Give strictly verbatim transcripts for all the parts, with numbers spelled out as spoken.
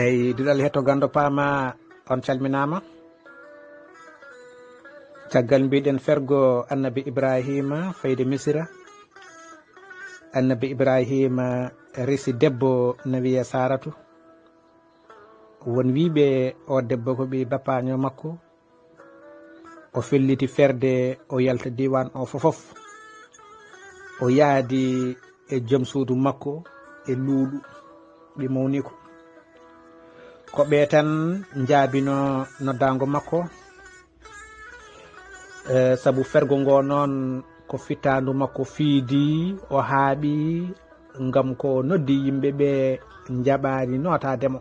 Eyi, duɗal hetto ganndo paama, on calminaama. Caggal mbiɗen fergo annabi Ibrahima fayde Misira, annabi Ibrahima resi debbo no wiyee Saratu. Won wiiɓe o debbo ko ɓii bapaaño makko. O felliti ferde, o yalta diiwaan o fofof. O yaadi e joom suudu makko e luuɗu, ɓe mawni ko. Ko ɓe tan njaabino noddaango makko. Eh, sabu fergo ngo noon ko fittaandu makko fiidi, o haaɓi ngam ko noddi yimɓe ɓe njaɓaani nootaade mo.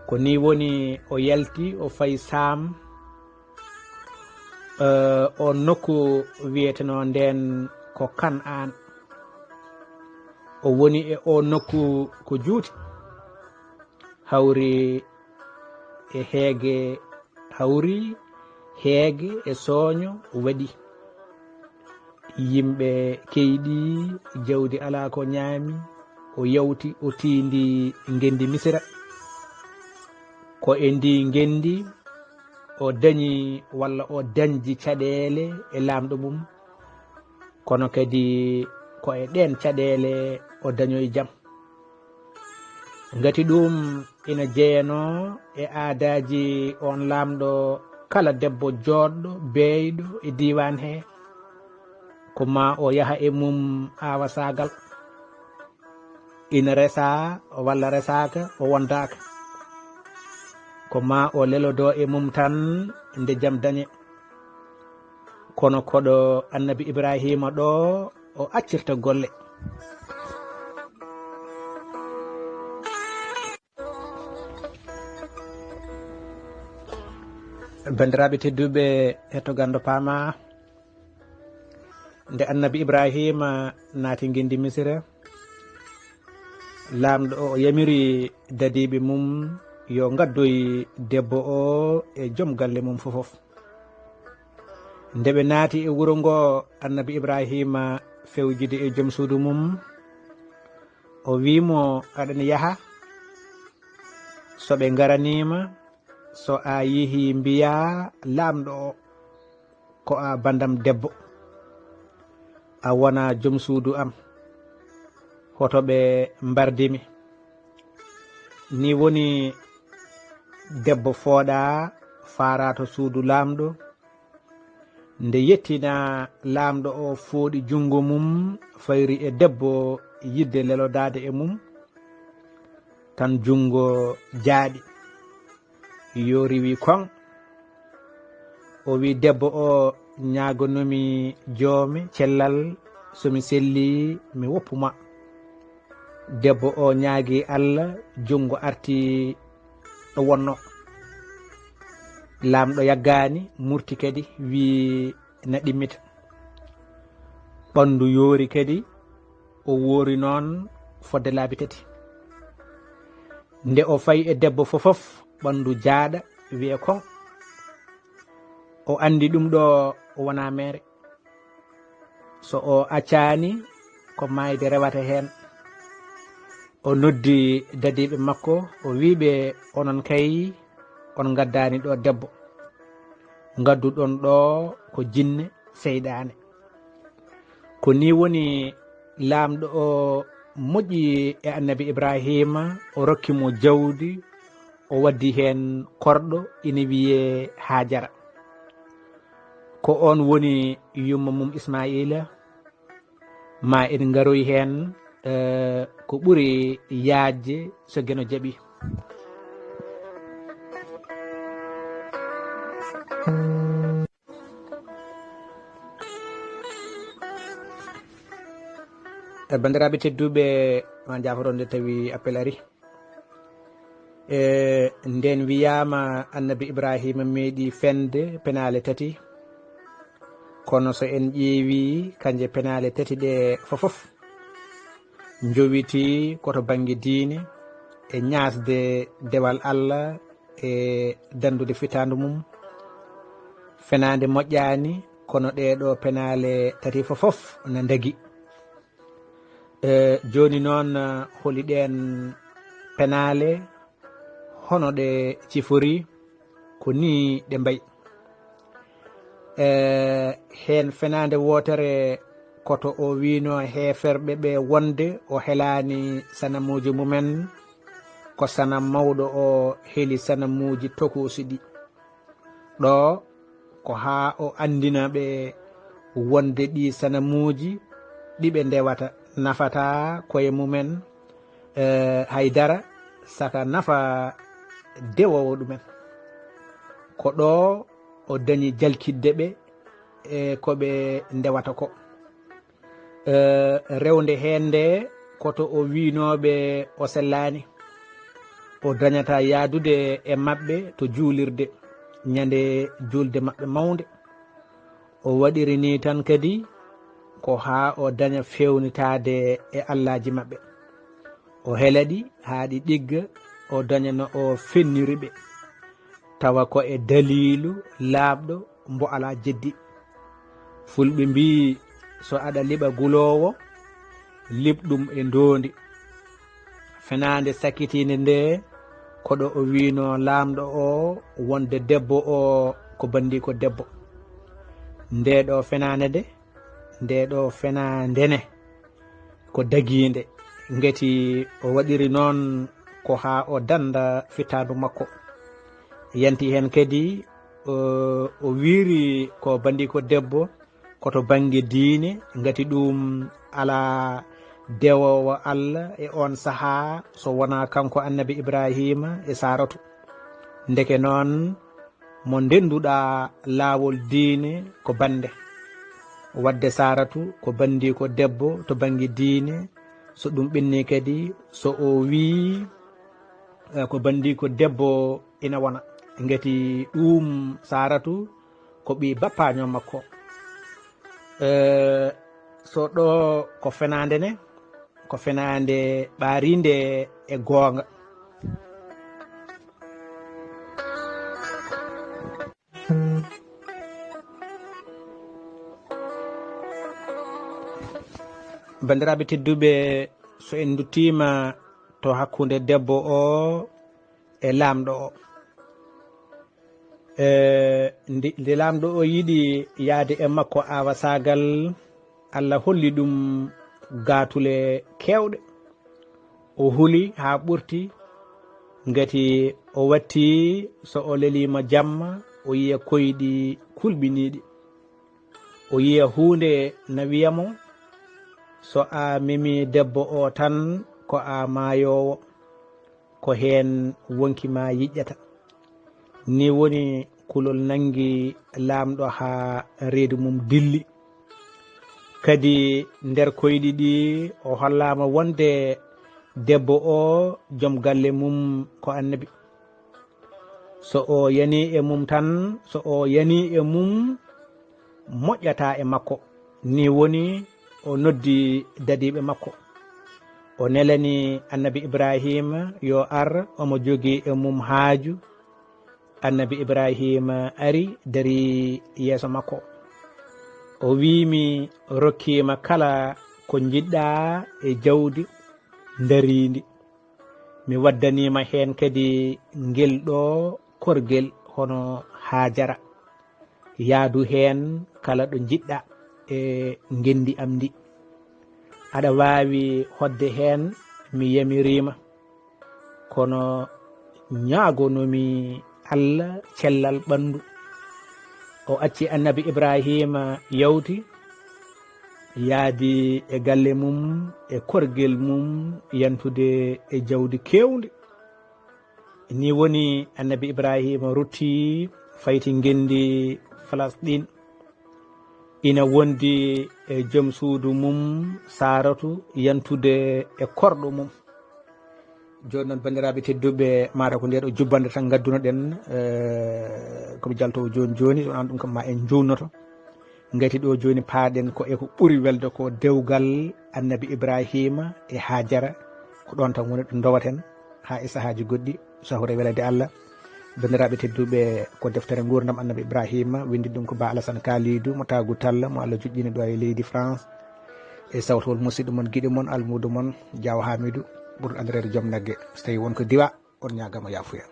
Ko nii woni o yalti, o fayi Saam, eh, o nokku wiyetenoo ndeen ko Kan'aan. O woni e o nokku ko juuti, hawri e heege, hawri heege e sooño waɗi. Yimɓe keyɗi, jawdi alaa ko ñaami, o yawti, o tiindi ngenndi Misira. Ko e ndi ngenndi o dañi walla o dañji caɗeele e laamɗo mum, kono kadi ko e ɗeen caɗeele o dañoyi jam. Ngati ɗum ina jeyanoo e aadaaji oon laamɗo, kala debbo jooɗɗo, beeyɗo e diiwaan he, ko maa o yaha e mum aawasaagal. Ina resaa walla resaaka, o wondaaka. Ko maa o lelodoo e mum tan nde jam dañe. Kono koɗo annabi Ibraahiima ɗo o accirta golle. Banndiraaɓe tedduɓe, hetto ganndo paama, nde annabi Ibraahiima naati ngenndi Misira, laamɗo o yamiri dadiiɓe mum yo ngaddoy debbo o e joom galle mum fofof. Nde ɓe naati e wuro ngo, annabi Ibraahiima fewjidi e joom suudu mum, o wii mo, "Aɗa yaha, so ɓe ngaranii ma, so a yehii mbiyaa laamɗo o, ko a banndam debbo, a wonaa joom suudu am, hoto ɓe mbardi mi." Nii woni debbo fooɗaa, faaraa to suudu laamɗo. Nde yettinaa laamɗo o fooɗi junngo mum, fayri e debbo yiɗde lelodaade e mum, tan junngo jaaɗi. Yoori wii koŋ. O wii, "Debbo o, ñaagonoomi joome cellal, so mi sellii, mi woppu ma." Debbo o ñaagi Allah, junngo arti ɗo wonnoo. Laamɗo yaggaani, murti kadi, wii na ɗimmita. Ɓanndu yoori kadi, o woori noon fodde laabi tati. Nde o fayi e debbo fofof, ɓanndu jaaɗa, wiye koŋ. O anndi ɗum ɗo wonaa meere. So o accaani, ko maayde rewata heen. O noddi dadiiɓe makko, o wii ɓe, "Onon kay, on ngaddaani ɗo debbo. Ngadduɗon ɗo ko jinne, seyɗaane." Ko nii woni laamɗo o moƴƴi e annabi Ibraahiima, o rokki mo jawdi, o waddi heen korɗo ina wiyee Haajara. Ko oon woni yumma mum Ismaa'iila. Ma en ngaroy heen, eh, ko ɓuri yaajde so Geno jaɓi. E banndiraaɓe tedduɓe, ma jaafoɗon nde tawi appel ari. E nden wiyaama annabi Ibraahiima meeɗi fende penaale tati. Kono so en ƴeewi kanje penaale tati ɗe fofof, njowiti ko to bannge diine e ñaasde dewal Allah e danndude fitaandu mum. Fenaande moƴƴaani, kono ɗee ɗoo penaale tati fofof na ndagi. E, jooni noon, holi ɗeen Fenaale hono ɗe cifori, ko nii ɗe mbayi. E heen fenaande wootere, ko to o wiino heeferɓe ɓe wonde o helaani sanamuuji mumen, ko sanam mawɗo o heli sanamuuji tokoosi ɗi. Ɗo ko haa o anndina ɓe wonde ɗi sanamuuji ɗi ɓe ndewata nafataa koye mumen, e, hay dara, saka nafa dewoowo ɗumen. Ko ɗo o dañi jalkitde ɓe e ko ɓe ndewata ko. E, rewnde heen nde, ko to o wiinooɓe o sellaani. O dañata yahdude e maɓɓe to juulirde, ñande juulde maɓɓe mawnde. O waɗiri nii tan kadi, ko haa o daña feewnitaade e allaaji maɓɓe. O hela ɗi haa ɗi ɗigga, o daña no o fenniri ɓe, tawa ko e daliilu laaɓɗo mbo alaa jeddi. Fulɓe mbii, so aɗa liɓa guloowo, liɓ ɗum e ndoondi. Fenaande sakitiinde nde, ko ɗo o wiino laamɗo o wonde debbo o ko banndiiko debbo. Nde ɗo fenaande de, nde ɗo fenaande ne, ko dagiinde. Ngati o waɗiri noon ko haa o dannda fittaandu makko. Yanti heen kadi, o, o wiiri ko banndiiko debbo, ko to bannge diine, ngati ɗum alaa dewoowo Allah e oon sahaa so wonaa kanko Annabi Ibraahiima e Saaratu. Ndeke noon, mo ndennduɗaa laawol diine ko bannde. Waɗde Saaratu ko banndiiko debbo to bannge diine, so ɗum ɓenni kadi, so o wii, eh, ko banndiiko debbo ina wona. Ngati ɗum Saaratu ko ɓii bappaaño makko. Eh, so ɗo ko fenaande ne, ko fenaande ɓaariinde e goonga. Banndiraaɓe tedduɓe, so en nduttiima to hakkunde debbo o e laamɗo o, e nde, nde laamɗo o yiɗi yahde e makko awa saagal, Allah holli ɗum gaatule keewɗe. O huli haa ɓurti, ngati o watti so o leliima jamma, o yiya koyɗi kulɓiniiɗi. O yiya huunde na wiya mo, so a memi debbo o tan, ko a maayoowo, ko heen wonki ma yiƴƴata. Ni woni kulol nanngi laamɗo haa reedu mum dilli. Kadi nder koyɗi ɗi o hollaama wonde debbo o, joom galle mum ko annabi. So o yani e mum tan, so o yani e mum, moƴƴata e makko. Ni woni o noddi dadiiɓe makko. O nelani Annabi Ibraahiima yo ar, omo jogii e mum haaju. Annabi Ibraahiima ari, darii yeeso makko. O wii mi, rokkiima kala ko njiɗɗaa e jawdi ndariindi. Mi waddaniima heen kadi ngel ɗo korgel hono Haajara. Yahdu heen kala ɗo njiɗɗaa e ngenndi am ndi. Aɗa waawi hoɗde heen, mi yamiriima. Kono ñaagonoomi Allah cellal ɓanndu. O acci Annabi Ibraahiima yawti, yahdi e galle mum, e korgel mum, yantude e jawdi keewndi. Ni woni Annabi Ibraahiima rutti, fayti ngenndi Falasɗin. Ina wondi e joom suudu mum, Saaratu, yantude e korɗo mum. Jooni noon, banndiraaɓe tedduɓe, mata ko ndee ɗo jubbannde tan ngadduno-ɗen, eh, ko mi jaltoowo jooni jooni, so wonaa ɗum kam ma en njuutnoto. Ngati ɗo jooni paaɗen ko e ko ɓuri welde ko dewgal Annabi Ibraahiima e Haajara. Ko ɗoon tan woni ɗo ndowaten haa e sahaaji goɗɗi, sahre welede Allah. Banndiraaɓe tedduɓe, ko deftere nguurndam Annabi Ibraahiima, winndi ɗum ko Ba Alasan Kaalidu mo Taagu Talla, mo Allah joƴƴini ɗo e leydi France. E sawtowol musidɗo mon, giɗo mon, almuudo mon, Jaaw Haamidu. Ɓurɗo andireede joom nagge, so tawi won ko diwa, on ñaagama yaafuya.